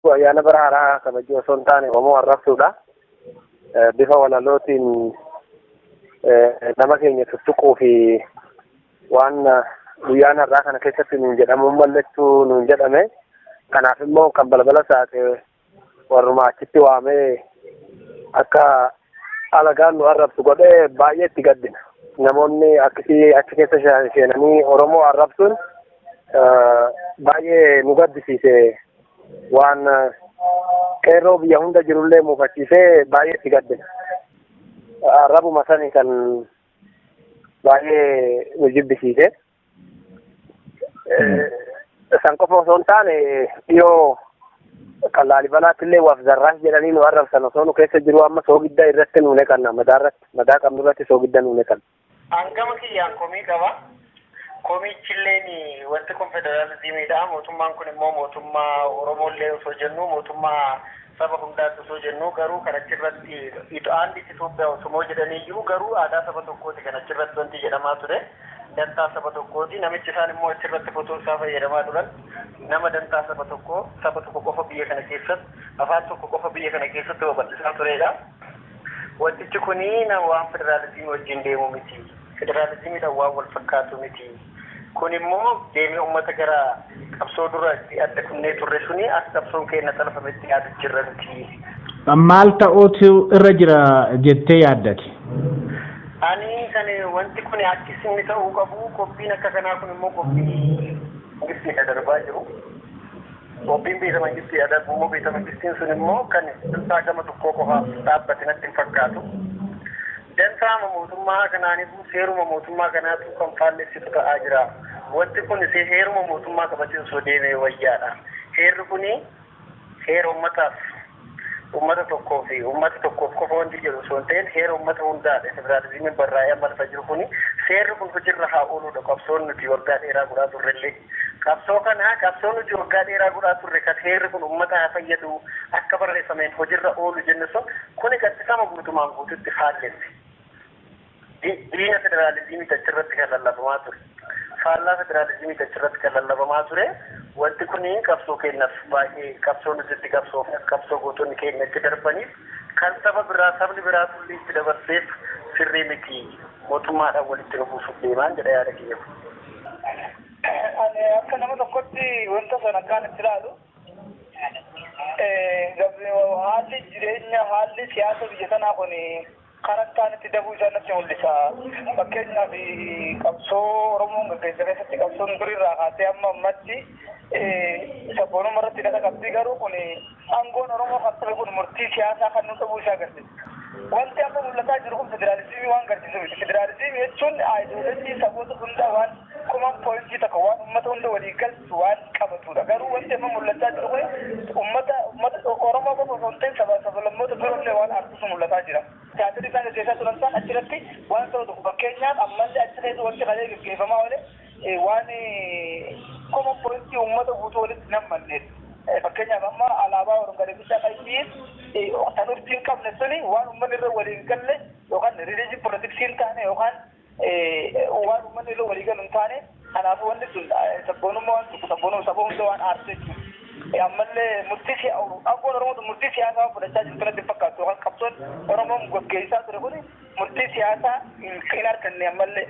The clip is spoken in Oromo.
Ayyaana bara haaraa kabajuu osoo hin taane Oromoo arrabsuudha. Bifa walalootiin nama keenya tuttuquu fi waan guyyaan har'aa kana keessatti nuun jedhamuun mallattuu nuun jedhame. Kanaaf immoo kan balbala saaqe warruma achitti waamee akka alagaan nu arrabsu godhee baay'ee itti gaddina. Namoonni akkasii achi keessa seenanii Oromoo arrabsuun baay'ee nu gaddisiise, waan qeerroo biyya hunda jirullee muufachiisee baay'ee itti gaddina. Arrabuma sani kan baay'ee nu jibbisiise. San qofa osoo hin taane, dhiyoo kan Laalibalaatti illee waaf zarraas jedhanii nu arrabsan osoo nu keessa jiru, amma soogidda irratti nu neqanna, madaa irratti, madaa qabnu irratti soogidda nu neqan. Hangama kiyyaan komii qaba. Komichilleen wanti kun federaalizimiidha. Mootummaan kun immoo mootummaa Oromoollee osoo jennu, mootummaa saba hundaatti osoo jennu, garuu kan achirratti aandi Itoophiyaa osoo jedhanii jiru, garuu aadaa saba tokkooti kan achirratti wanti jedhamaa ture. Dantaa saba tokkooti. Namichi isaan immoo achirratti fotoo isaa fayyadamaa turan nama dantaa saba tokkoo, saba tokko qofa biyya kana keessatti, afaan tokko qofa biyya kana keessatti babal'isaa turedha. Wantichi kuni nama waan federaalizimii wajjin deemu miti. Federaalizimiidhaan waan wal fakkaatu miti. Kun immoo deemee uummata gara qabsoo dura adda kunnee turre suni akka qabsoon keenya xalafametti yaadu jirra miti. Maal ta'uutu irra jira jettee yaaddati? Ani kan wanti kun akki inni ta'uu qabu, qophiin akka kanaa kun immoo qophii mangistiidha darbaa jiru. Qophiin beeta mangistiidha darbu immoo, beeta mangistiin sun immoo kan dantaa gama tokkoo qofaaf dhaabbate natti hin fakkaatu. Dantaama mootummaa kanaaniif seeruma mootummaa kanaatu kan faallessitu ta'aa jira. Wanti kun heeruma mootummaa qabatee osoo deemee wayyaadha. Heerri kuni heera uummataaf, uummata tokkoo fi uummata tokkoof qofa wanti jedhu osoo hin ta'in, heera uummata hundaadha. Federaalizimiin barraa'ee amma lafa jiru kuni, seerri kun hojiirra haa ooludha qabsoon nuti waggaa dheeraa godhaa turrellee. Qabsoo kana, qabsoo nuti waggaa dheeraa godhaa turre kan heerri kun uummata haa fayyadu, akka barreeffameen hojiirra oolu jennu sun, kuni qaxxisama guutumaan guututti faallesse. Diina federaalizimii achirratti kan lallabamaa ture. Faallaa federaalizimii achirratti kan lallabamaa ture. Wanti kun qabsoo keenyaaf baay'ee, qabsoo nuti itti qabsoof, qabsoo gootonni keenya itti darbaniif, kan saba biraa, sabni biraa tulli itti dabarseef sirrii miti. Mootummaadhaan walitti nu buusuuf deemaan jedha yaada kiyya. Ani akka nama tokkotti wanta sana akkaan itti ilaalu, haalli jireenya, haalli siyaasa biyya tanaa kun karaa itti dabuu isaa natti mul'isa. Fakkeenyaaf, qabsoo Oromoon gaggeessa keessatti qabsoon durirraa kaasee amma ammatti sabboonummaa irratti hidhata qabdi, garuu kun aangoon Oromoo kan ture kun murtii siyaasaa kan nu dhabuu isaa agarsiisa. Wanti amma mul'ataa jiru kun federaalizimii waan agarsiisu miti. Federaalizimii jechuun aayidoolojii saboota hundaa, waan common point tokko, waan uummata hunda walii galchu waan qabatudha. Garuu wanti amma mul'achaa jiru kun uummata Oromoo qofa osoo hin ta'in saba sablammoota biroollee waan aarsutu mul'ataa jira. Tiyaatirri isaan gaggeessaa turan san achirratti waan ta'u tokko, fakkeenyaaf ammallee achi keessa wanti kalee gaggeeffamaa oole waan common point uummata guutuu walitti nammanneedha. Fakkeenyaaf, amma alaabaa Oromoo guddaa kan ittiin kan urjii hin qabne suni waan uummanni irra waliin galle yookaan religion politics hin taane yookaan waan uummanni irra walii galu hin taane. Kanaafuu wanni sun sabboonummaa waan tokko, sabboonummaa saba hunda waan aarsu jechuudha. Ammallee murtii aangoon Oromoo murtii siyaasaa waan fudhachaa jirtu natti hin fakkaatu, yookaan qabsoon Oromoon gaggeessaa ture kun murtii siyaasaa hin arganne ammallee.